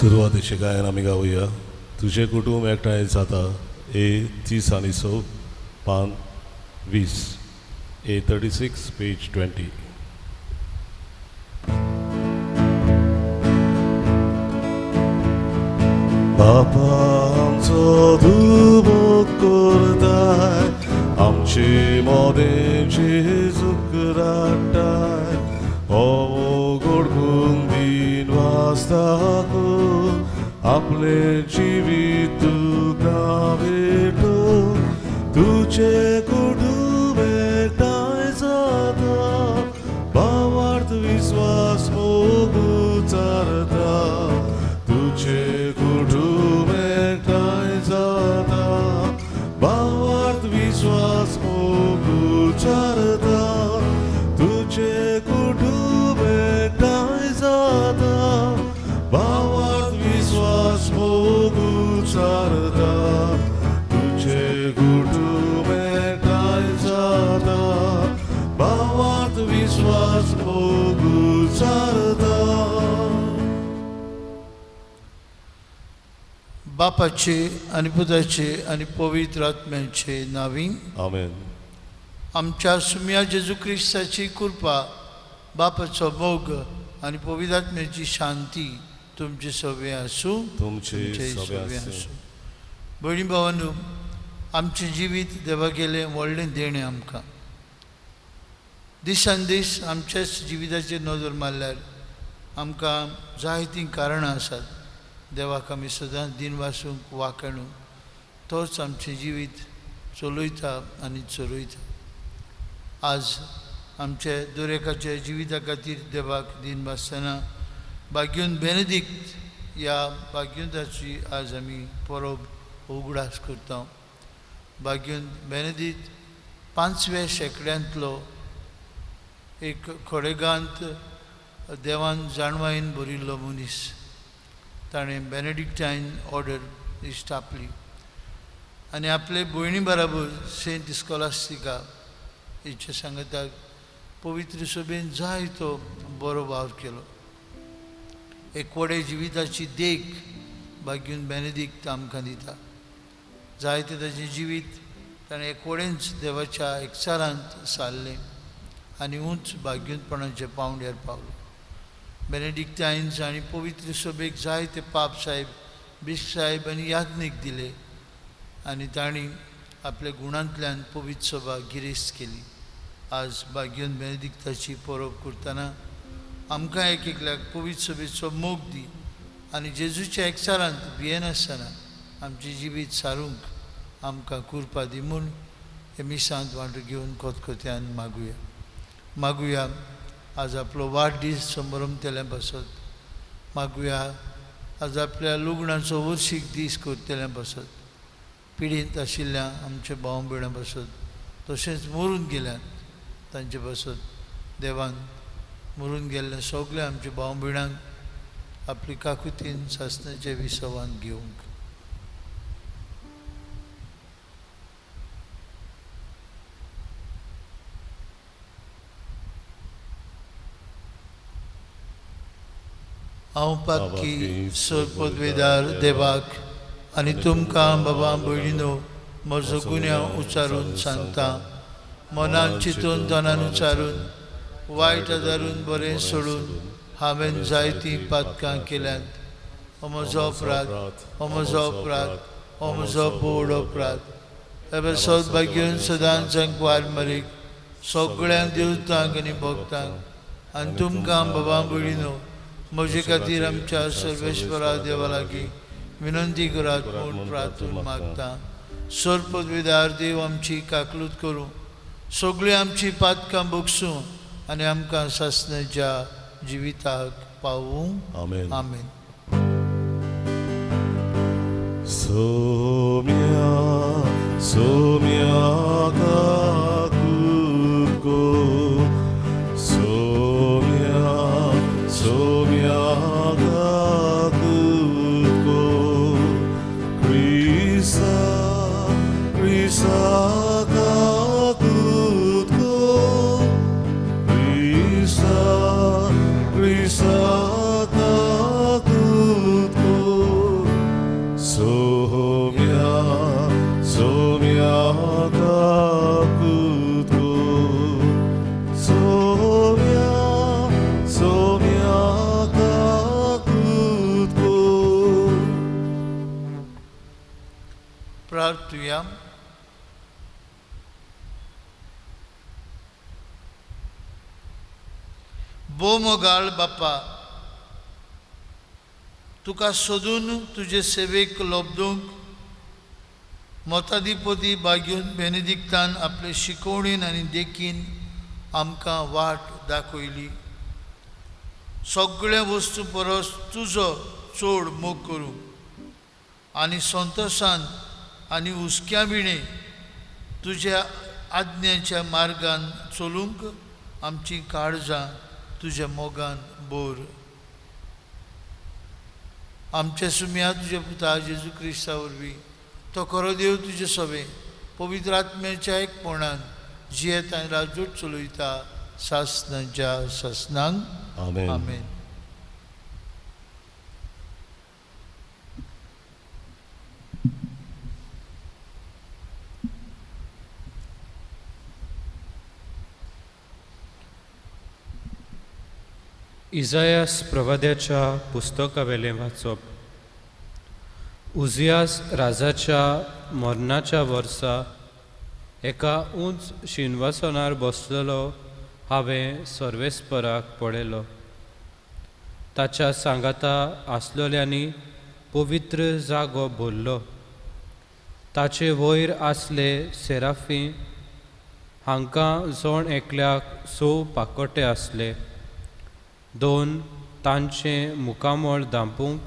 सुरवातेचें गायन आमी गावया. तुजें कुटूंब एकठांय जाता. ए 30 आनी 6 पान 20. ए 36 पेज 20. बापा आमचो दुबो करताय, आमचे मोदें जेजूक राटाय, हो गोडकून दिन वास्ताकून आपले जिवीत तुका भेटून, तुजें कुटूंब एकठांय जाता, भावार्थ विस्वास मोग उचारता, तुजें कुटूंब एकठांय जाता, भावार्थ विस्वास मोग उचारता, तुजें कुटूंब एकठांय जाता, भावार्थ विस्वास मोग उचारता, तुजें कुटूंब एकठांय जाता, भावार्थ विस्वास मोग उचारता. बापाचे आनी पुताचे आनी पवित्र आत्म्याचे नांवी. आमेन. आमच्या सुम्या जेजू क्रिस्ताची कृपा, बापाचो मोग आनी पवित्र आत्म्याची शांती तुमचे सगळे आसूं. तुमचे सगळे आसूं. भयणी भावांनो, आमचें जिवीत देवा गेलें व्हडलें देणें आमकां. दिसान दीस आमच्याच जिविताचेर नदर मारल्यार आमकां जायतीं कारणां आसात देवाक आमी सदांच दिनवासूंक वाखाणूंक. तोच आमचें जिवीत चलयता आनी चलयता. आज आमचे दरेकाच्या जिविता खातीर देवाक दिनवासतना भाग्यून बेनेदिक्त ह्या भाग्युंताची आज आमी परब उगडास करता. भाग्यून बेनेदिक्त 5व्या शेंकड्यांतलो एक खडेगांत देवान जाणवायेन भरिल्लो मनीस. ताणें बेनेडिक्टायन ऑर्डर स्थापली आनी आपले भयणी बराबर सेंट स्कॉलास्टिका हिच्या सांगाताक पवित्र सभेन जायतो बरो वावर केलो. एकवडे जिविताची देख भाग्यून बेनेदिक्त आमकां दिता. जायते ताचें जिवीत ताणें एकवडेंच देवाच्या एकचारांत सारलें आनी उंच भाग्यूनपणाच्या पावंड्यार पावलो. बेनेडिक्टायन्स आनी पवित्र सभेक जायते पाप साहेब, बिश्प साहेब आनी याज्ञीक दिले आनी तांणी आपल्या गुणांतल्यान पवित्र सभा गिरेस्त केली. आज भाग्यून बेनेदिक्ताची परब करतना आमकां एक एकल्याक पवित्र सभेचो मोग दी आनी जेजूच्या एकचारांत भियेनासतना आमचें जिवीत सारूंक आमकां कृपा दी म्हूण हे मिसांत वांटो घेवन खतखत्यान मागुया. मागुया आज आपलो वाडदीस संभ्रमतल्या पासत. मागुया आज आपल्या लग्नाचो वर्शीक दीस करतल्या पासत, पिडींत आशिल्ल्या आमच्या भाव भयणां पासत, तशेंच मरून गेल्यात तांचे पासत. देवान मरून गेल्ल्या सगल्या आमच्या भाव भयणांक आपली काकुतीन सासणाचे विसवान घेवंक. हांव पातकी सरपदवेदार देवाक आनी तुमकां बाबा भयणीनो म्हजो गुन्यांव उच्चारून सांगता. मनान चिंतून तनान उच्चारून वायट आदारून बरें सोडून हांवें जायतीं पातकां केल्यांत. हो म्हजो अपराध, हो म्हजो अपराध, हो म्हजो बोड अपराध. हे सौभाग्यून सदांच वार मरीक सगळ्यांक देवतांक आनी भक्तांक आनी तुमकां बाबा भयणीनो म्हजे खातीर आमच्या सर्वेश्वरा देवा लागीं विनंती करात म्हूण प्रार्थून मागता. सरपदवेदार देव आमची काकलूत करूं, सगळीं आमची पातकां बगसूं आनी आमकां सासणाच्या जिविताक पावूं. आमेन. आमेन. सोम्या सोम्या काकुको, सोम्या सोम्या काकुको, क्रिसा क्रिसा काकुको, क्रिसा क्रिसा काकुको. प्रार्थुया. भोव मोगाळ बापा, तुका सोदून तुजे सेवेक लोबदूंक मोताधिपती बागेवन बेनेदिक्तान आपले शिकवणीन आनी देखीन आमकां वाट दाखयली. सगळ्या वस्तू परस तुजो चड मोग करूंक आनी संतोशान आनी हुस्क्या विणें तुज्या आज्ञेच्या मार्गान चलूंक आमची काळजां तुज्या मोगान बोर. आमच्या सुम्या तुज्या पुता जेजू क्रिस्ता वरवीं तो खरो देव तुजे सवे पवित्र आत्म्याच्या एकपणान जियेत आनी राजवट चलयता सासनाच्या सासनांक. आमेन. आमेन. इजायास प्रवाद्याच्या पुस्तकावेलें वाचप. उजियास राजाच्या मरणाच्या वर्सा एका उंच शिनवासनार बसलेलो हांवें सर्वेस्पराक पळयलो. ताच्या सांगाता आसलेल्यांनी पवित्र जागो भरलो. ताचे वयर आसले सेराफी, हांकां जण एकल्याक 6 पाकोटे आसले. 2 तांचें मुखामळ धांपूंक,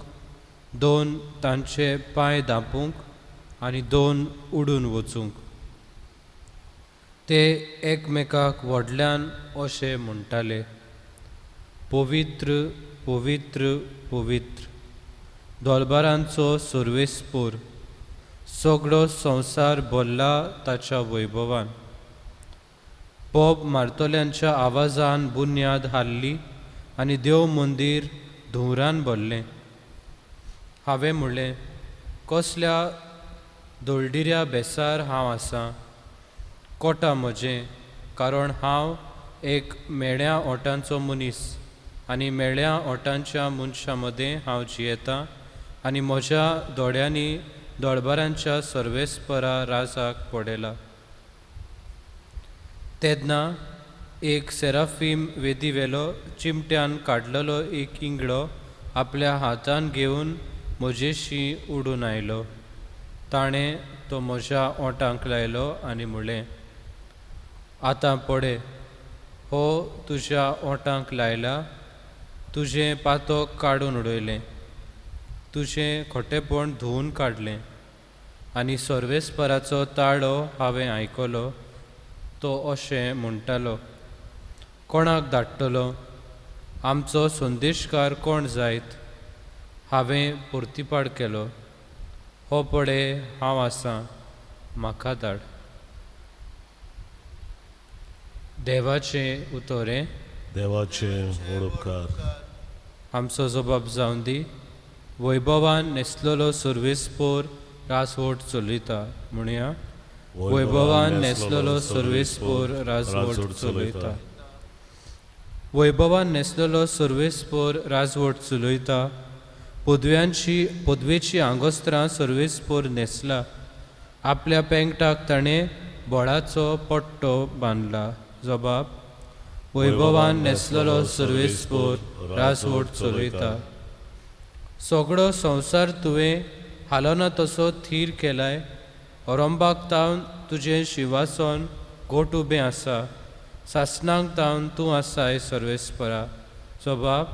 2 तांचे पांय धांपूंक आनी 2 उडून वचूंक. ते एकमेकाक व्हडल्यान अशें म्हणटाले, पवित्र पवित्र पवित्र दोलबारांचो सर्वेस्पोर, सगळो संवसार भरला ताच्या वैभवान. पोप मारतल्यांच्या आवाजान बुन्याद हाल्ली आनी देव मंदीर धुंवरान भरलें. हांवें म्हणलें, कसल्या दोळडिऱ्या बेसार हांव आसां, कोटा म्हजें, कारण हांव एक मेळ्या ओटांचो मनीस आनी मेळ्या ओटांच्या मनशां मदें हांव जियेतां आनी म्हज्या दोळ्यांनी दोळबारांच्या सर्वेस्परा राजाक पळयला. तेन्ना एक सेराफीम वेदी वेलो चिमट्यान काडलेलो एक इंगळो आपल्या हातान घेवन म्हजेशी उडून आयलो. ताणें तो म्हज्या ओंठांक लायलो आनी म्हणलें, आतां पळय, हो तुज्या ओंठांक लायला, तुजें पातक काडून उडयलें, तुजें खोटेपण धुवून काडलें. आनी सर्वेस्पराचो ताळो हांवें आयकलो, तो अशें म्हणटालो, कोणाक धाडटलो? आमचो संदेशकार कोण जायत? हांवें परतिपाड केलो, हो पळय हांव आसां, म्हाका धाड. देवाचें उतरें. देवाचें व्हड उपकार. आमचो जबाब जावन दी. वैभवान न्हेसलेलो सर्वेस्पोर राजवट चलयता. म्हणया, वैभवान न्हेसलेलो सर्वेस्पोर राजवट चलयता. वैभवान न्हेसलेलो सर्वेस्पोर राजवट चलयता. पदवेची आंगोस्त्रां सर्वेस्पोर न्हेसला. आपल्या पेंगटाक ताणें बोळाचो पट्टो बांदला. जबाब, वैभवान न्हेसलेलो सर्वेस्पोर राजवट चलयता. सगळो संवसार तुवें हालोना तसो थीर केलाय. अरंबाक तावन तुजें शिंवासन घट उबें आसा. सासणाक तावन तूं आसाय सर्वेस्परा. जबाब,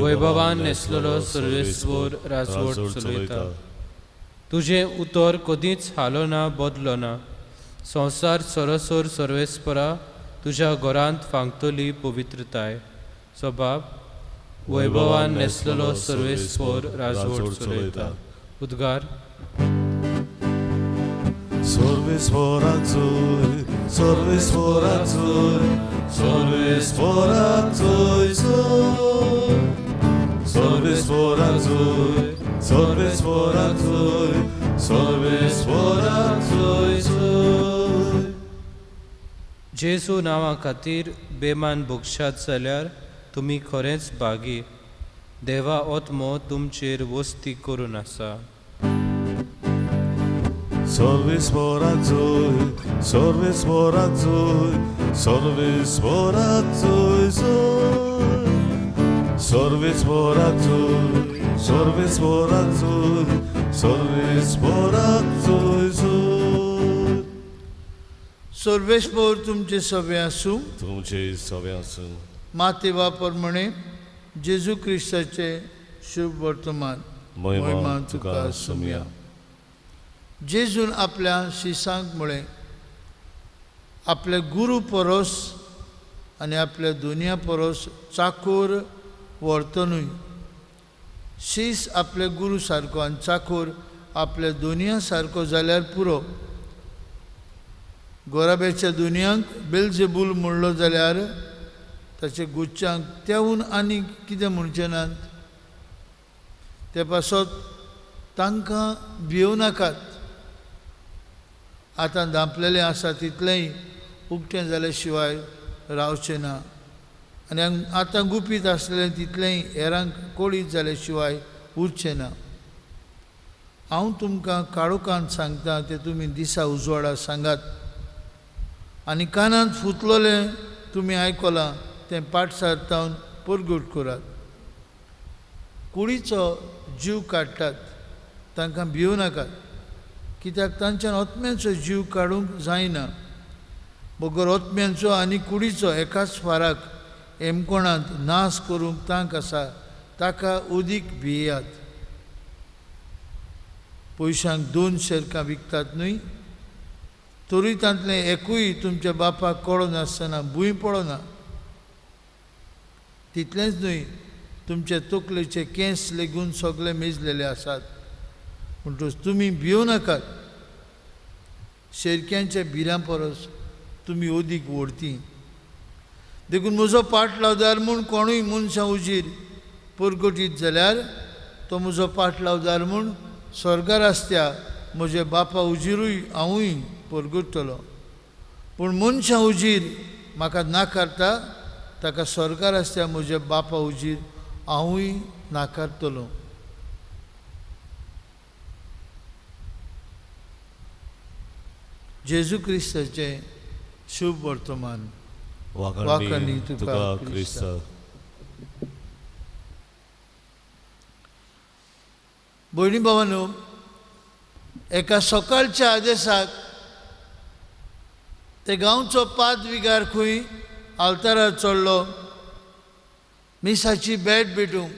वैभवान न्हेसलेलो सर्वेस्पोर राजवट चलयता. तुजें उतर कदींच हालोना बदलोना. संवसार सरसर सर्वेस्परा तुज्या घरांत फांकतली पवित्रताय. जबाब, वैभवान न्हेसलेलो सर्वेस्पोर राजवट चलयता. उद्गार. सर्वेस्पोराक जोय, सर्वेस्पोराक जोय, सर्वेस्पोराक जोय जोय, सर्वेस्पोराक जोय, सर्वेस्पोराक जोय, सर्वेस्पोराक जोय जोय. जेजू नांवा खातीर बेमान भोगशात जाल्यार तुमी खरेंच भागी. देवा आत्मो तुमचेर वस्ती करून आसा. सर्वेस्पराक जोय, सर्वेस्पराक जोय, सर्वेस्पराक जोय जोय। सर्वेस्पराक जोय, सर्वेस्पराक जोय, सर्वेस्पराक जोय जोय। सर्वेस्पर तुमचे सवे आसूं, तुमचे सवे आसूं। माते वापर म्हणे जेजू क्रिस्ताचे शुभ वर्तमान। महिमा तुका सुमया। जेजून आपल्या शिसांक म्हळें, आपल्या गुरू परस आनी आपल्या दुनिया परस चाकोर वर्तनूय। शीस आपल्या गुरू सारको आनी चाकोर आपल्या दुनिया सारको जाल्यार पुरो। गोराब्याच्या दुनियांक बेलजेबूल म्हणलो जाल्यार ताचे गुच्चांक तेवून आनी कितें म्हणचें नात। ते पासत तांकां भियोवं नाकात। आतां धांपलेलें आसा तितलेंय उक्तें जाल्या शिवाय रावचें ना, आनी आतां गुपीत आसलें तितलेंय हेरांक कोळीत जाल्या शिवाय उरचें ना। हांव तुमकां काळोखांत सांगता तें तुमी दिसा उजवाडा सांगात, आनी कानांत फुतलोलें तुमी आयकलां तें पाटसार परगट करात। कुडीचो जीव काडटात तांकां भिवं नाकात, कित्याक तांच्यान आत्म्यांचो जीव काडूंक जायना। बगर आत्म्यांचो आनी कुडीचो एकाच फाराक हेमकोणांत नाश करूंक तांक आसा, ताका उदीक भियात। पयशांक 2 शेरकां विकतात न्हय, तरी तांतलें एकूय तुमच्या बापाक कळनासतना भूंय पडना। तितलेंच न्हय, तुमचे तकलेचे केंस लेगून सगळे मेजलेले आसात। म्हणटकच तुमी भिवं नाकात, शेरक्यांच्या भिरां परस तुमी अदीक व्हडती। देखून म्हजो पाटलावदार म्हूण कोणूय मनशां उजीर परगटीत जाल्यार तो म्हजो पाटलावदार म्हूण स्वर्गार आसत्या म्हज्या बापा उजिरूय हांवूय परगट्टलो। पूण मनशां उजीर म्हाका नाकारता ताका स्वर्गार आसत्या म्हज्या बापा उजीर हांवूय नाकारतलो। जेजू क्रिस्ताचें शुभ वर्तमान। वाखाणनी तुका क्रिस्ता। भयणी भावांनो, एका सकाळच्या आदेसाक ते गांवचो पादविगार खंय आल्तारार चडलो मिसाची भेट भेटूंक,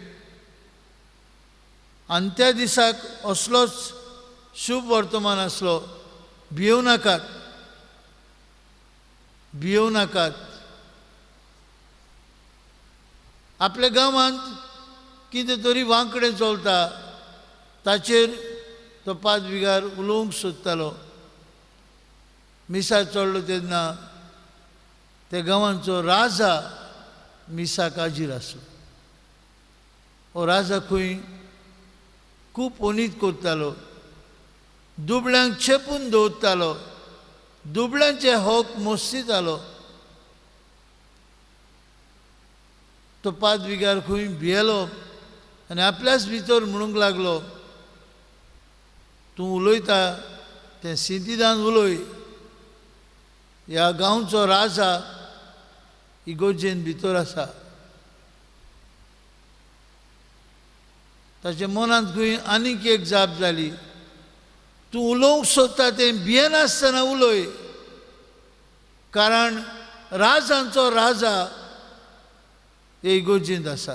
आनी त्या दिसाक असलोच शुभ वर्तमान आसलो, भियोवं नाकात, भियोवं नाकात। आपल्या गांवांत कितें तरी वांकडें चलता ताचेर तो पादविगार उलोवंक सोदतालो। मिसाक चडलो तेन्ना त्या गांवांचो राजा मिसाक हाजीर आसलो। हो राजा खंय खूब ओनीत करतालो, दुबळ्यांक चेपून दवरतालो, दुबळ्यांचे हक मोस्तितालो। तो पादविगार खंय भियेलो आनी आपल्याच भितर म्हणूंक लागलो, तूं उलयता तें सिंतिदान उलय, ह्या गांवचो राजा इगोर्जेन भितर आसा। ताच्या मनांत खंय आनीक एक जाप जाली, तूं उलोवंक सोदता तें भियेनासतना उलय, कारण राजांचो राजा हे इगोर्जेंत आसा।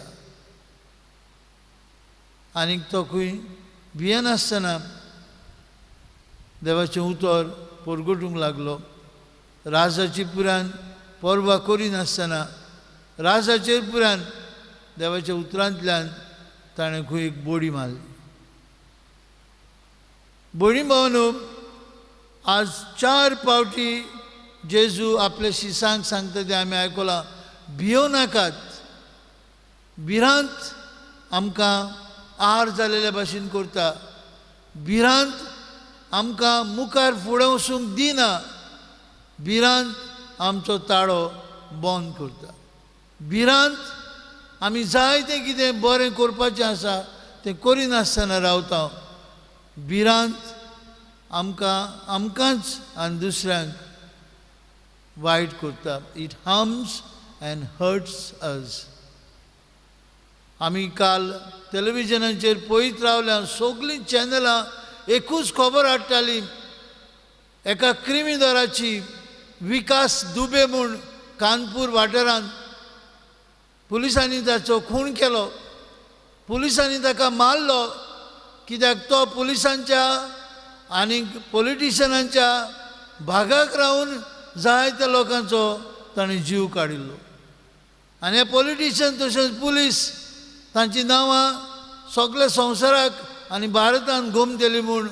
आनीक तो खंय भियेनासतना देवाचें उतर परगटूंक लागलो। राजाची पुरान पर्वा करिनासतना राजाचेर पुरान देवाच्या उतरांतल्यान ताणें खंय एक बोडी मारली। भयणी भावांनो, आज 4 पावटी जेजू आपल्या शिसांक सांगता तें आमी आयकलां, भियोवं नाकात। भिरांत आमकां आहार जालेल्या भाशेन करता, भिरांत आमकां मुखार फुडें वचूंक दिना, भिरांत आमचो ताळो बंद करता। भिरांत आमी जायतें कितें बरें करपाचें आसा तें करिनासतना रावता। भिरांत आमकां आमकांच आनी दुसऱ्यांक वायट करता. It harms and hurts us. आमी काल टेलिविजनाचेर पळयत रावल्या, सगळीं चॅनलां एकूच खबर हाडटालीं, एका क्रिमिनलाची विकास दुबे म्हूण कानपूर वाठारांत पुलिसांनी ताचो खून केलो, पुलिसांनी ताका मारलो, कित्याक तो पुलिसांच्या आनी पॉलिटिशनांच्या भागाक रावन जायत्या लोकांचो ताणें जीव काडिल्लो. आनी हे पॉलिटिशन तशेंच पुलीस तांची नांवां सगल्या संवसाराक आनी भारतान गोमतेली म्हूण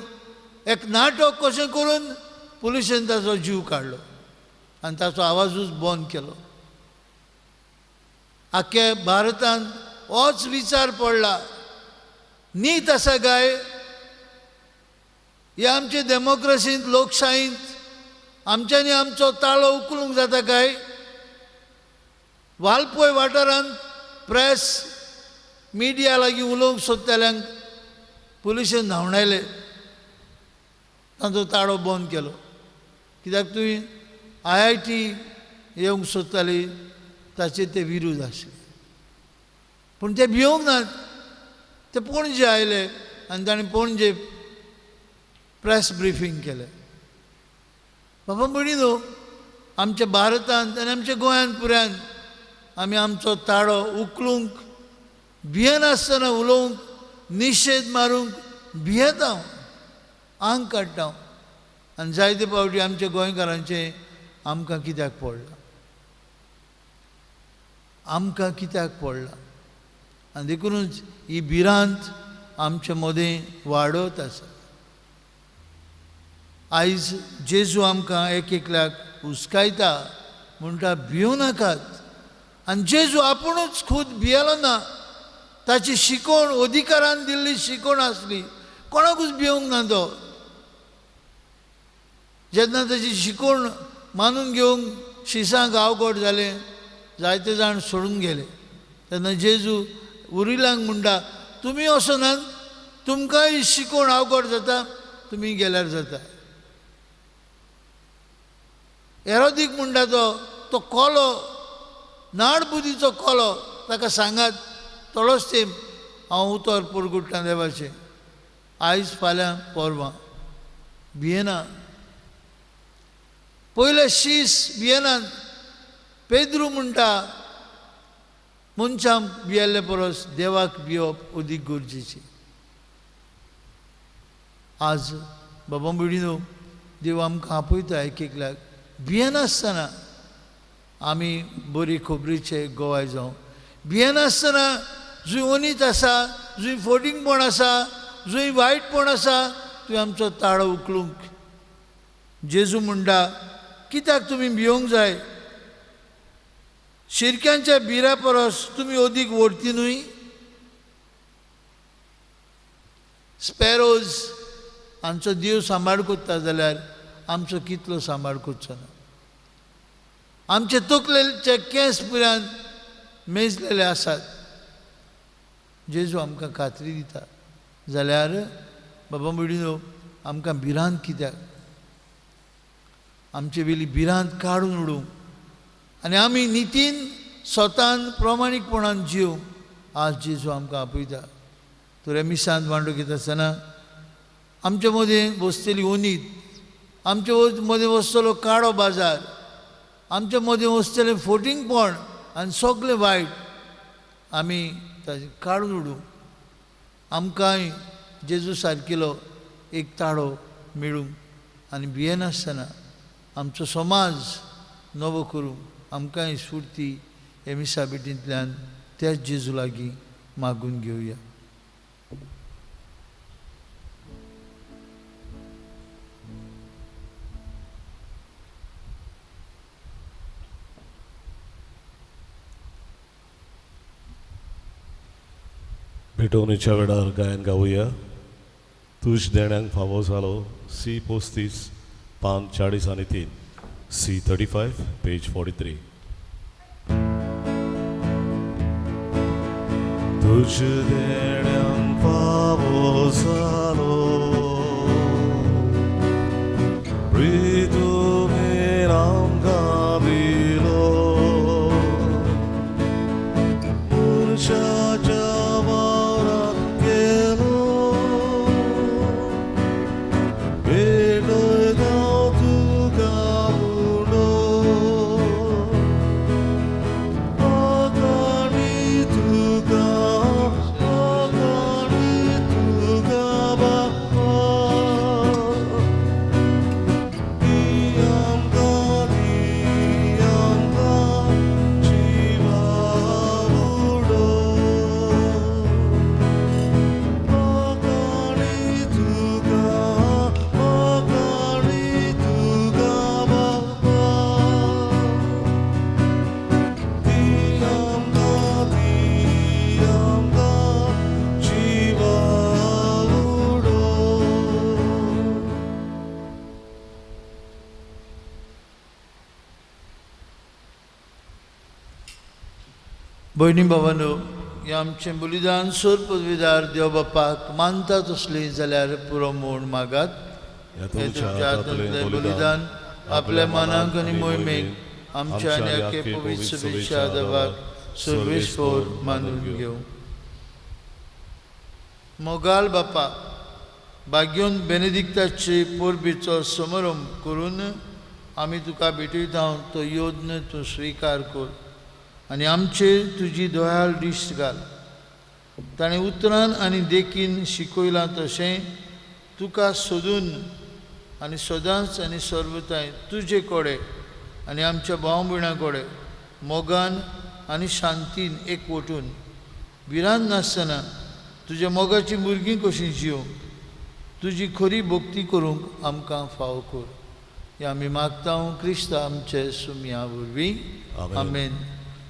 एक नाटक कशें करून पुलिशेन ताचो जीव काडलो आनी ताचो आवाजूच बंद केलो. आख्या भारतान होच विचार पडला, नीत आसा काय हे आमचे डेमोक्रेसींत लोकशाहींत आमच्यांनी आमचो ताळो उखलूंक जाता काय? वालपोय वाठारांत प्रेस मिडिया लागीं उलोवंक सोदतल्यांक पुलिशेन धांवडायले, तांचो ताळो बंद केलो. कित्याक तुवें IIT येवंक सोदताली ताचे ते विरोध आशिल्ले, पूण ते भिवंक नात. ते पणजे आयले आनी ताणें पणजे प्रेस ब्रिफींग केलें. बाबा भयणी न्हू, आमच्या भारतांत आनी आमच्या गोंयांत पुऱ्यान आमी आमचो ताळो उखलूंक भियेनासतना उलोवंक, निशेध मारूंक भियेता, आंग काडटा. आनी जायते फावटी आमच्या गोंयकारांचें आमकां कित्याक पडलां, आमकां कित्याक पडलां? आनी देखूनच ही भिरांत आमचे मदें वाडत आसा. आयज जेजू आमकां एक एकल्याक हुस्कायता, म्हणटा भिवं नाकात. आनी जेजू आपुणूच खूद भियेलो ना, ताची शिकवण अधिकारान दिल्ली शिकवण आसली, कोणाकूच भिवंक ना तो. जेन्ना ताची शिकवण मानून घेवंक शिसांक अवघड जालें, जायते जाण सोडून गेले, तेन्ना जेजू उरिल्ल्यांक म्हणटा तुमी वचनात, तुमकांय शिकवण अवघड जाता, तुमी गेल्यार जाता. एरोदीक म्हणटा तो तो कोलो, नाडबुदीचो कोलो, ताका सांगात थोडोच तेंप हांव उतर पुरगुट्टां देवाचें, आयज फाल्यां परवां भियेना. पयले शीस भियेनात. पेद्रू म्हणटा मनशांक भियेल्ले परस देवाक भियोवप अदीक गरजेचें. आज बाबा भयणीनो, देव आमकां आपयता एक एकल्याक, भियेनासतना आमी बरी खबरीचे गोवाय जावं, भियेनासतना जंय अनीत आसा, जंय फोटिंगपण आसा, जंय वायटपण आसा, थंय आमचो ताळो उखलूंक. जेजू म्हणटा कित्याक तुमी भिवंक जाय? शिरक्यांच्या बिऱ्या परस तुमी अदीक व्हडती न्हय? स्पॅरोज आमचो देव सांबाळ करता जाल्यार आमचो कितलो सांबाळ करचो ना? आमचे तकलेचे केंस पुरान मेजलेले आसात. जेजू आमकां खात्री दिता जाल्यार बाबा भयणीनो, आमकां भिरांत कित्याक? आमचे वेली भिरांत काडून उडोवंक आनी आमी नितीन स्वतान प्रामाणीकपणान जिवंक आज जेजू आमकां आपयता. तर मिसांत मांडो घेता आसतना आमचे मदें बसतली ओनीत, आमचे मदें वसतलो काळो बाजार, आमचे मदें वसतलें फोटिंगपण आनी सगळें वायट आमी ताजें काडून उडोवंक आमकांय जेजू सारकिलो एक ताळो मेळूंक आनी भियेनासतना आमचो समाज नवो करूंक आमकांय स्फुर्ती हे मिसा भेटींतल्यान त्याच जेजू लागीं मागून घेवया. भेटवणीच्या वेळार गायन गावया. तूज देण्यांक फावो जालो C 35 पान 40 आनी 3, C 35 page 43. तुज देण्यांक फावो जालो मनशाच्या वावराक गेलो भेटयता तुका म्हणून आकाणी तुका बापा दी आमकां जिवा उडो आकाणी तुका बापा दी आमकां जिवा उडो. भयणी भावांनो, हें आमचें बलिदान सोर पदवीदार देव बापाक मानता तसली जाल्यार पुरो म्हूण मागात. ह्या हें तुमच्या तुमच्या हातांतलें हातांतलें बलिदान आपल्या मनाक आनी मोहिमेक आमच्या आनी आखे पवित्र सभेच्या देवाक सर्वेस्पोर मानून घेवं. मोगाल बापा, भाग्योन बेनेदिक्ताचे परबेचो समारंभ करून आमी तुका भेटयता, तो योज्ञ तूं स्विकार कर आनी आमचेर तुजी दयाळ दिश्ट घाल. ताणें उतरान आनी देखीन शिकयलां तशें तुका सोदून आनी सदांच आनी सर्वताय तुजे कडेन आनी आमच्या भाव भयणां कडेन मोगान आनी शांतीन एकवटून भिरांत नासतना तुज्या मोगाची भुरगीं कशीं जिवंक तुजी खरी भक्ती करूंक आमकां फावो कर. हें आमी मागता क्रिस्ता आमचे सुमया वरवीं. आमेन.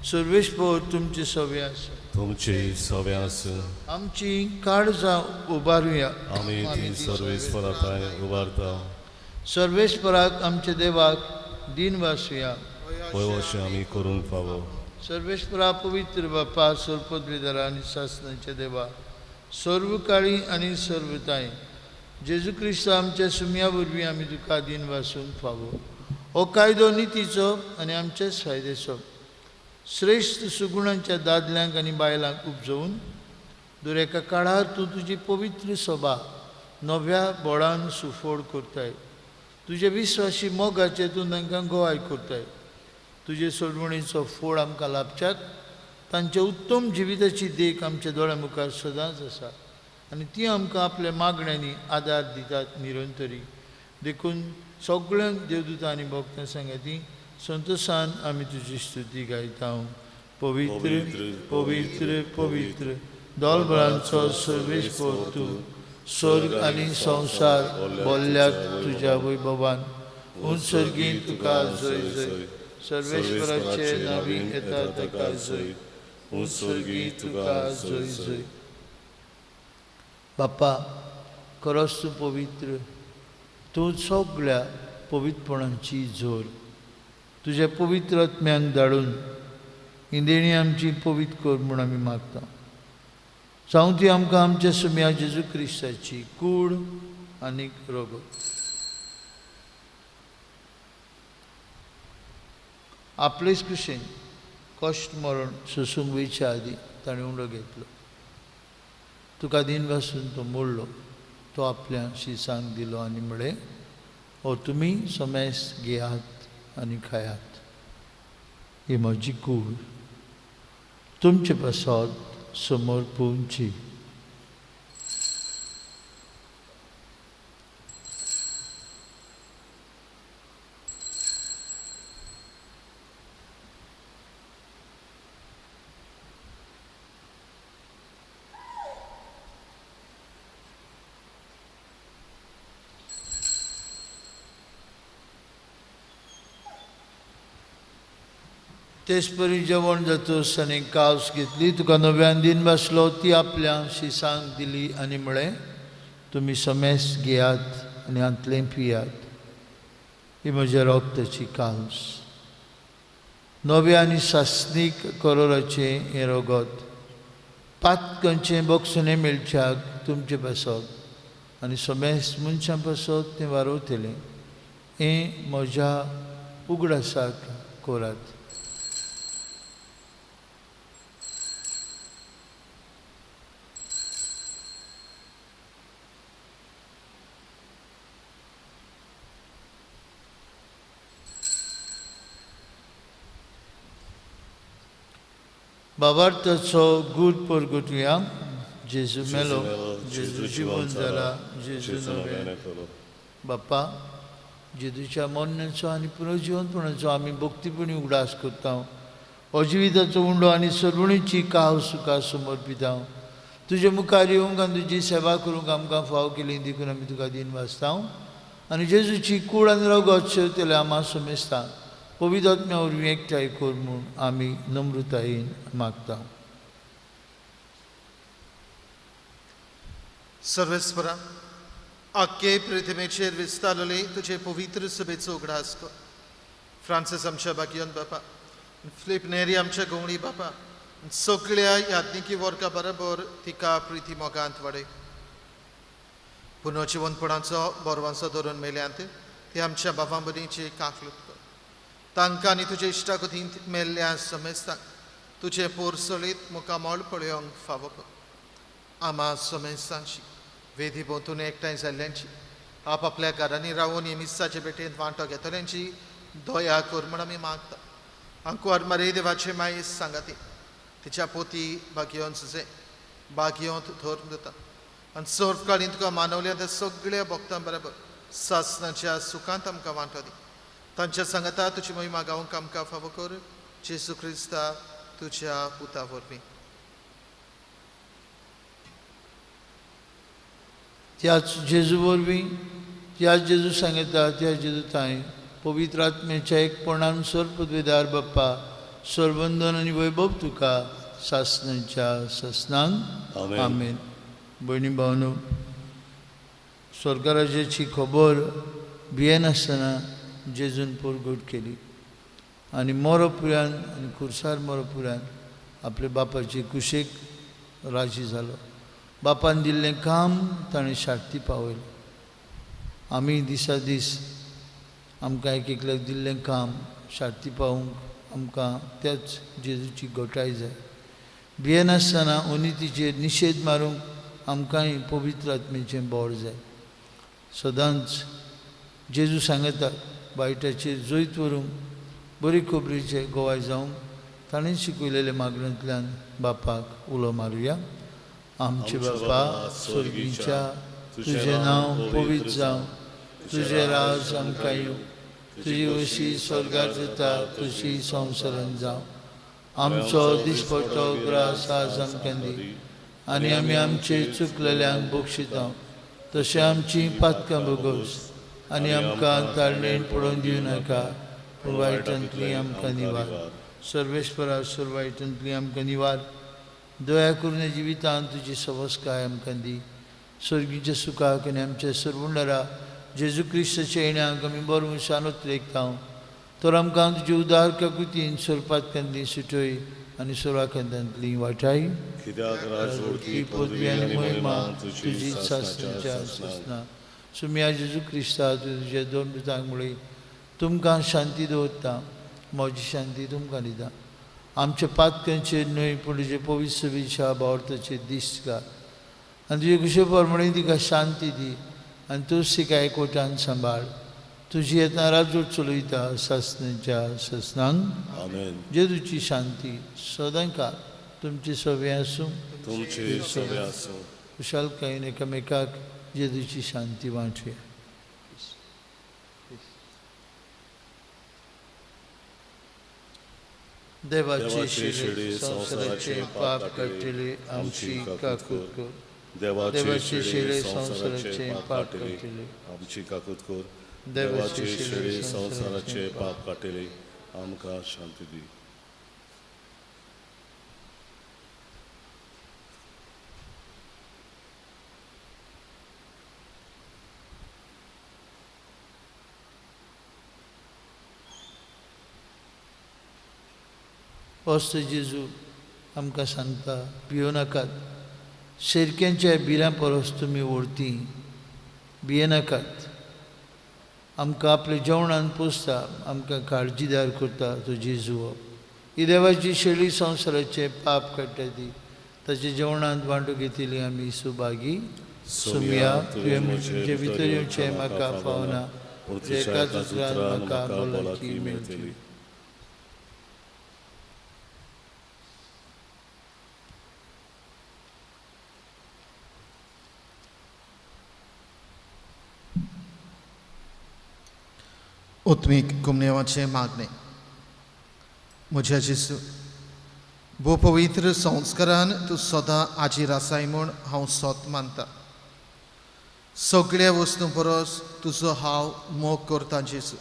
सर्वेस्पोर तुमचे सवे आसा. तुमचे सवे आसूं. आमची काळजां उबारुया. आमी ती सर्वेस्परा थंय उबारता. सर्वेस्पराक आमच्या देवाक दिन वासुया. पळय अशें आमी करूंक फावो. सर्वेस्परा पवित्र बापा, सर्वपदवीधरा आनी सासणाच्या देवा, सर्वकाळी आनी सर्वताय जेजू क्रिस्त आमच्या सुमया वरवीं आमी तुका दिन वासूंक फावो. हो कायदो नितीचो आनी आमचेच फायदेचो श्रेश्ठ सुगुणांच्या दादल्यांक आनी बायलांक उपजोवन दर एका काळार तूं तुजी पवित्र सभा नव्या बोळान सुफोड करताय. तुजे विस्वासी मोगाचे तूं तांकां गोवाय करताय. तुजे सोडवणीचो फोड आमकां लाभच्याक तांच्या उत्तम जिविताची देख आमच्या दोळ्या मुखार सदांच आसा आनी ती आमकां आपल्या मागण्यांनी आदार दितात निरंतरी. देखून सगळ्यांक देवदूतां आनी भक्तां सांगाती संतोषान आमी तुजी स्तुती गायता. पवित्र पवित्र पवित्र दोलबळांचो सर्वेस्पोर तूं, स्वर्ग आनी संवसार बोल्ल्याक तुज्या वैभवान. उंच सर्गीं तुका जय जय, सर्वेश्वराचे नावी येता ताका जय, उंच सर्गीं तुका जय जय. बापा, खरोच तूं पवित्र, तूं सगळ्या पवित्रपणाची जोर. तुज्या पवित्र आत्म्यांक धाडून ही देणी आमची पवित्र कर म्हूण आमी मागता. जावं ती आमकां आमच्या सुम्या जेजू क्रिस्ताची कूड आनी रगत. आपलेच कुशीन कश्ट मरण सोसूंक वयच्या आदीं ताणें उंडो घेतलो. तुका दिन वासून तो मोडलो, तो आपल्या शिसांक दिलो आनी म्हळें, हो तुमी समेस घेयात आनी खायात, ही म्हजी कूड तुमचे पासत समोर पोवची. तेचपरी जेवण जातूच आनी कावस घेतली, तुका नव्यान दिन बसलो, ती आपल्या शिसांक दिली आनी म्हळें, तुमी समेस घेयात आनी हांतलें पियात, ही म्हज्या रगताची कावस, नव्या आनी सासणीक करोराचें हें रगत, पातकांचें बक्षणें मेळच्याक तुमचे पासत आनी समेस मनशां पासत तें वारवतलें, हें म्हज्या उगडासाक करात. बाबार्थाचो गूट परगटुया. जेजू मेलो, जेजू जिवन जाला, जेजू नव्यान. बाप्पा, जेजूच्या मरणाचो आनी पुनर्जिवनपणाचो आमी भक्तीपणी उगडास करता. हो जिविताचो उंडो आनी सर्वणीची काव सुखा समर्पिता. तुजे मुखार येवंक आनी तुजी सेवा करूंक आमकां फाव केली देखून आमी तुका दिन वाचता. आनी जेजूची कूड आनी रगत शेवतले आमा समेस्ता पवित्र आत्म्या वरवीं एकठांय कर म्हूण आमी नम्रतायेन मागता. सर्वेस्परा, आख्खे पृथ्वीचेर विस्तारले तुजे पवित्र सभेचो उगडास कर. फ्रांसीस आमच्या बागियोन बापा, फिलीप नेरी आमच्या गवळी बापा, सगळ्या याज्ञिकी वर्गा बरोबर तिका प्रिती मोगांत वाडय. पुनर्जिवनपणाचो बरवांचो धरून मेल्यांत ते आमच्या बाबां भयणीची काकलूत कर. तांकां आनी तुजे इश्टागतींत मेल्ल्या समेस्तांक तुजें पोरसळीत मुखामळ पळोवंक फावो कर. आमा समेस्तांची वेदी भोंवतणी एकठांय जाल्ल्यांची, आपापल्या घरांनी रावून हे मिसाचे भेटेंत वांटो घेतल्यांची दया कर म्हूण आमी मागता. आंकवार मारे देवाचे मायेस सांगाती तिच्या पोती बागियोन सुजे बागियोंत धरून दिता आनी सर्व काळीन तुका मानवल्या त्या सगळ्या भक्तां बरोबर सासनाच्या सुखांत आमकां वांटो दी. तांच्या सांगाता तुजी महिमा गावंक आमकां फावो कर. जेजू क्रिस्ता तुज्या पुता वरवीं. त्याच जेजू वरवीं, त्याच जेजू सांगता, त्या जेजू ताई पवित्र आत्म्याच्या एकपणान सर्वपदवेदार बाप्पा, सर्वंदन आनी वैभव तुका सासनाच्या सासनांक. आमेन. भयणी भावनो, स्वर्गराज्याची खबर भियेनासतना जेजून परगट केली आनी मोरोपुऱ्यान आनी खुर्सार मोरोपुऱ्यान आपल्या बापाचे कुशेक राजी जालो. बापान दिल्लें काम ताणें शार्ती पावयलें. आमी दिसा दीस आमकां एक एकल्याक दिल्लें काम शार्ती पावूंक आमकां त्याच जेजूची घटाय जाय. भियेनासतना अनितीचेर निशेध मारूंक आमकांय पवित्र आत्म्याचें बळ जाय. सदांच जेजू सांगता वायटाचेर जैत व्हरूंक बरी खबरीचे गोवाय जावंक ताणें शिकयलेले मागण्यांतल्यान बापाक उलो मारुया. आमचे बापा स्वर्गीच्या, तुजें नांव पवित्र जावं, तुजें राज आमकां येवं, तुजी वशी स्वर्गार जाता तशी संवसारांत जावं. आमचो दिसपट्टो ग्रास आज आमकां दी आनी आमी आमचे चुकलेल्यांक बक्षिता तशें आमची पातकां भोगोस आनी आमकां ताळणेन पडोवन दिवं नाका, पूण वायटांतली आमकां निवार. सर्वेस्परा, सर्व वायटांतली आमकां निवार. दया करून जिवितांत तुजी सवस्काय आमकां दी. स्वर्गीच्या सुखाक आनी आमच्या सर्वुंडरा जेजू क्रिस्ताच्या येण्याक आमी बरो मनशानूच लेखता. तर आमकां तुजी उदार काकुतीन सोरपातकांतली सुटय आनी सोराकांतांतली वाटाय. पदवी आनी महिमा तुजी सासनाच्या सासना. सुम्या जेजू क्रिस्ता, तुज्या दोन दुतांक मुळे तुमकां शांती दवरता, म्हजी शांती तुमकां दिता. आमच्या पातकांचेर न्हय पूण तुजे पवित्र सभेच्या भावार्थाचेर दिश्ट घाल आनी तुजे कुशे प्रमाणे तिका शांती दी आनी तूंच तिका एकवटान सांबाळ. तुजी येतना राजवट चलयता सासनाच्या सासनांक. जेजूची शांती सदांकाळ तुमची सवे आसूं. तुमची सवे आसूं. खुशालकायेन एकामेकाक जेजूची शांती वांटया. देवाचे शिरे संवसाराचे पाप काडटले आमची काकूत कर. देवाचे शिरे संवसाराचे पाप काडटले आमची काकूत कर. देवाचे शिरे संवसाराचे पाप काडटले आमकां शांती दी. पस्त जेजू आमकां सांगता, भियो नाकात, शेरक्यांच्या बिरां परस तुमी व्हरती, भियेनाकात. आमकां आपल्या जेवणान पोसता, आमकां काळजीदार करता तो जेजू. हो ही देवाची शेळी संवसाराचें पाप काडटा ती ताच्या जेवणांत वांटो घेतली आमी सुभागी. सुमया, तुवें म्हजे भितर येवचें म्हाका फावना, एकाच उतरान म्हाका भलायकी मेळटली. उत्मीक कुमनेवाचें मागणें. म्हज्या जेजू, भोव पवित्र संस्कारान तूं सदां आजीर आसाय म्हूण हांव सोत मानता. सगळ्या वस्तूं परस तुजो हांव मोग करता जेजू,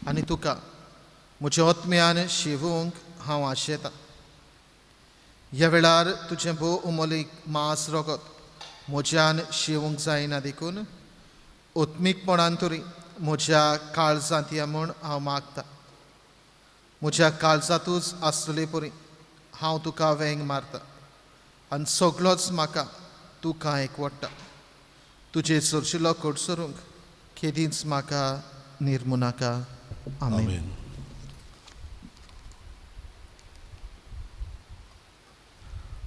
आनी तुका म्हज्या आत्म्यान शिवूंक हांव आशेतां. ह्या वेळार तुजें भोव उमोलीक मांस रगत म्हज्यान शिवूंक जायना देखून आत्मीकपणान तरी म्हज्या काळजांत या म्हूण हांव मागता. म्हज्या काळजांतूच आसतले परी हांव तुका वेंग मारता आनी सगळोच म्हाका तुका एकवडटा. तुजे सरशिलो कडसरूंक केदींच म्हाका निर्मू नाका. आमेन.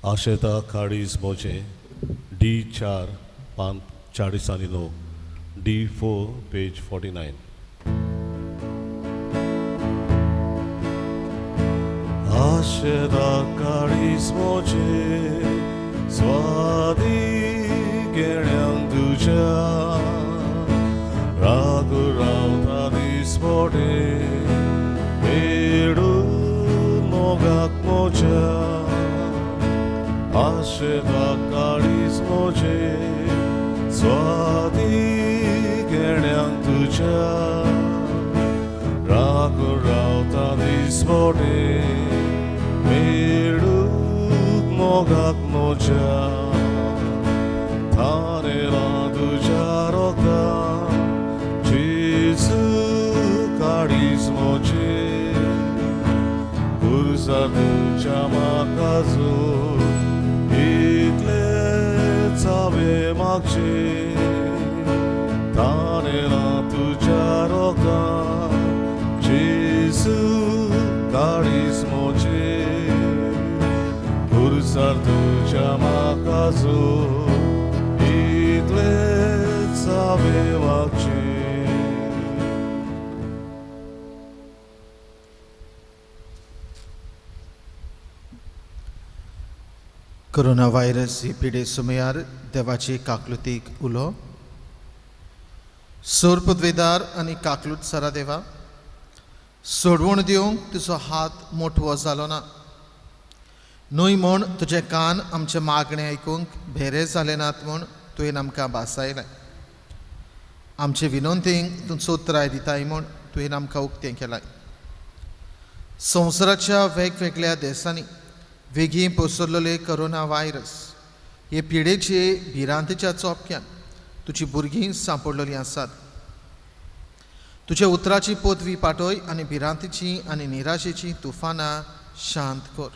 आशेता काळीज मोजें डी 4 पान 49, D4 page 49. आशेता काळीज मोजें स्वादी घेण्यांक तुज्या रागू रावता दिसपटे पेडून मोगाक मोज्या. आशेता काळीज मोजें स्वादी घेण्यांक तुज्या रागू रावता दिसपटे मेळूंक मोगाक मोज्या. थानेला तुज्या रोगान जेजू काळीज मोजें पुरसा तुज्या म्हाका जोड इतलेंच हांवें मागचें. थानेला तुज्या रोगान जेजू काळीज मोजें पुरसार तुज्या म्हाका जोड इतलेंच हांवें मागचें. कोरोना व्हायरस ही पिडे सुमयार देवाची काकलुतीक उलो. सोर पदवेदार आनी काकलूत सरा देवा, सोडवण दिवंक तुजो हात मोटवो जालो ना न्हय म्हूण तुजे कान आमचे मागणें आयकूंक भेरे जाले नात म्हूण तुवें आमकां भासायलें. आमचे विनंतींक तूं चोत्राय दिताय म्हूण तुवें आमकां उक्तें केलाय. संवसाराच्या वेगवेगळ्या देशांनी वेगीं पसरलेले कोरोना व्हायरस हे पिडेचे भिरांतेच्या चोपक्यान तुजी भुरगीं सांपडलेलीं आसात. तुज्या उतराची पदवी पाटय आनी भिरांतेची आनी निराशेची तुफानां शांत कर.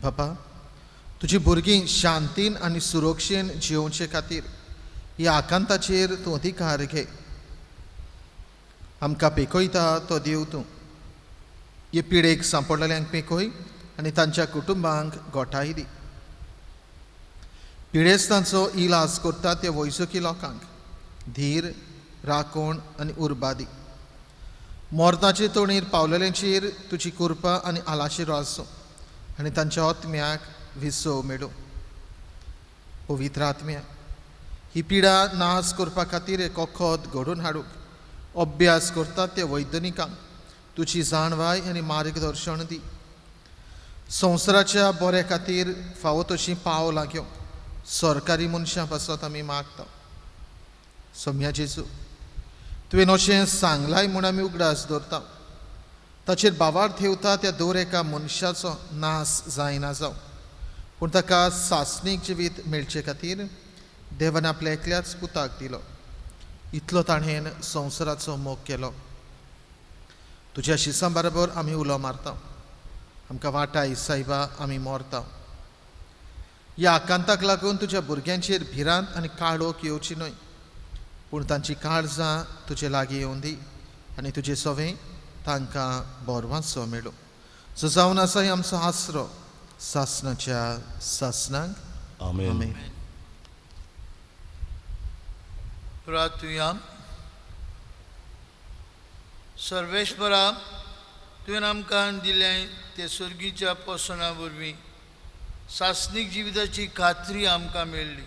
बाबा, तुजी भुरगीं शांतीन आनी सुरक्षेन जियोवचे खातीर ह्या आकांताचेर तूं अधिकार घे. आमकां पेखयता तो देव तूं. हे पिडेक सांपडलेल्यांक पेखय आनी तांच्या कुटुंबांक गोठाय दी. पिडेस्तांचो इलाज करता त्या वैजकी लोकांक धीर, राखण आनी उर्बा दी. मरणाचे तोणीर पावलेल्यांचेर तुजी कृपा आनी आलाशिरो आसूं आनी तांच्या आत्म्याक विसव मेळूं. पवित्र आत्म्या, ही पिडा नाश करपा खातीर एक वखद घडोवन हाडूंक अभ्यास करतात त्या वैज्ञानिकांक तुजी जाणवाय आनी मार्गदर्शन दी. संवसाराच्या बऱ्या खातीर फावो तशीं पावलां घेवंक सरकारी मनशां पासत आमी मागता. सम्या जेजू, तुवें अशें सांगलाय म्हूण आमी उगडास दवरता. ताचेर बावार ठेवता त्या दर एका मनशाचो नाश जायना जावं, पूण ताका सासणीक जिवीत मेळचे खातीर देवान आपल्या एकल्याच पुताक दिलो. इतलो ताणें संवसाराचो मोग केलो. तुज्या शिसां बरोबर आमी उलो मारता. आमकां वाटाय सायबा, आमी मरता. ह्या आकांताक लागून तुज्या भुरग्यांचेर भिरांत आनी काळोख येवची न्हय, पूण तांची काळजां तुजे लागीं येवन दी आनी तुजे सवें तांकां बरवांचो मेळूं. सो जावन आसा आमचो आसरो सासणाच्या सासणाक. आमेन. प्रार्थुया. सर्वेश्वरा, तुवें आमकां दिलें ते सर्गीच्या पोसणा वरवीं सासणीक जिविताची खात्री आमकां मेळ्ळी.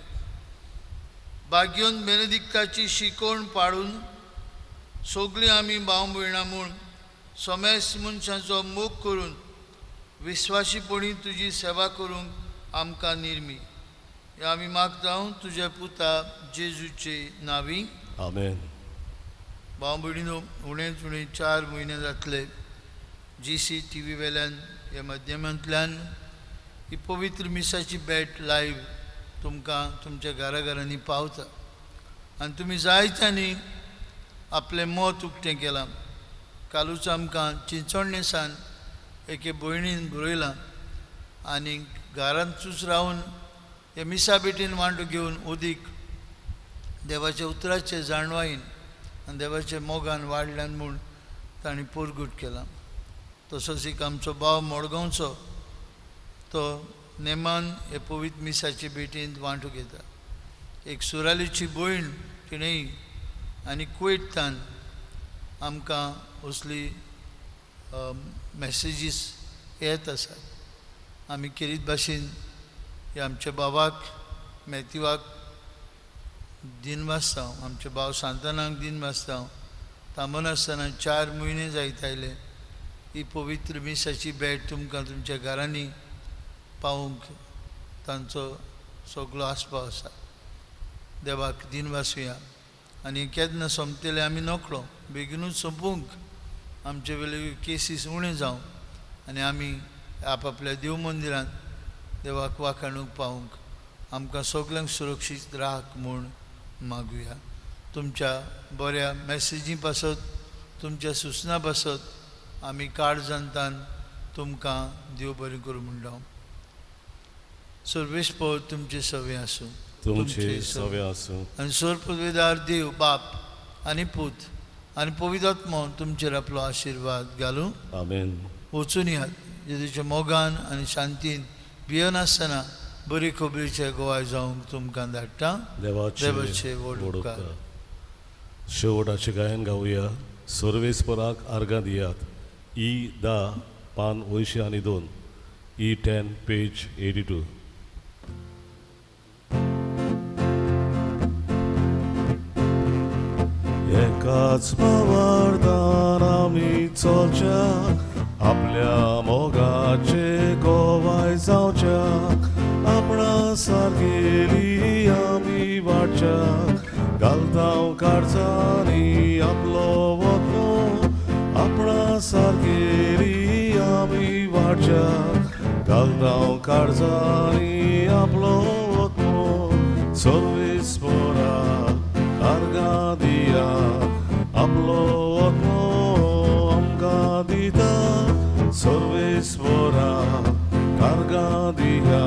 भाग्योन बेनेदिक्ताची शिकवण पाळून सगळीं आमी भाव भयणां म्हूण समेस्त मनशांचो मोग करून विस्वाशीपणी तुजी सेवा करूंक आमकां निर्मी. हे आमी मागता तुज्या पुता जेजूचे नांवी. आमेन. भाव भयणीनो, उणेच उणें 4 म्हयने जातले GC T व्ही वेल्यान ह्या माध्यमांतल्यान ही पवित्र मिसाची भेट लायव्ह तुमकां तुमच्या घरा घरांनी पावता आनी तुमी जायत्यांनी आपलें मत उक्तें केलां. कालूच आमकां चिंचोणेसान एके भयणीन बरयलां आनी घरांतूच रावन हे मिसा भेटीन वांटो घेवन उदीक देवाच्या उतराचे जाणवायेन आनी देवाच्या मोगान वाडल्यान म्हूण तांणी पोरगूट केलां. तसोच एक आमचो भाव मडगांवचो तो नेमान हे पवित्र मिसाचे भेटींत वांटो घेता. एक सुरालीची भयण तिणेंय आनी कुवेतान आमकां असली मॅसेजीस येत आसात. आमी केरीत भाशेन हे आमच्या बाबाक मॅथ्यूवाक दिनवासता, आमच्या भाव सांतानाक दिनवासता. थांबनासतना 4 म्हयने जायत आयले ही पवित्र मिसाची भेट तुमकां तुमच्या घरांनी पावूंक तांचो सगलो आस्पाव आसा. देवाक दिनवासुया आनी केन्ना सोंपतले आमी नकळो, बेगीनूच सोंपूंक आमचे वेले केसीस उणें जावं आनी आमी आपआपल्या देव मंदिरांत देवाक वाखाणूंक पावूंक आमकां सगल्यांक सुरक्षीत राख म्हूण मागुया. तुमच्या बऱ्या मॅसेजी पासत, तुमच्या सुचना पासत आमी काळजांतान तुमकां देव बरें करूं म्हणटा. सर्वेस्पर तुमचे सवे आसूं. तुमचे सवे आसूं. आनी सर्वपदवीदार देव बाप आनी पूत आनी पवित्र आत्मो तुमचेर आपलो आशिर्वाद घालूं. आमेन. वचून यात जेजूच्या मोगान आनी शांतीन भियनासतना बरी खबरीचे गोवाय जावंक तुमकां धाडटा. देवाचे व्हड उपकार. शेवटाचें गायन गावया. सर्वेस्पराक आर्गां दियात. ई 10 पान 82, E 10 page 82. एकाच भावार्थान आमी चलच्या, आपल्या मोगाचे गोवाय जावच्या, आपणा सारकेली आमी वाडच्या, घालतांव काळजांनी आपलो वतनो, आपणा सारकेली आमी वाडच्या, घालतांव काळजांनी आपलो वतनो. सर्वेस्पराक आर्गां दिया, आपलो आत्मो आमकां दिता. सर्वेस्पराक आर्गां दिया,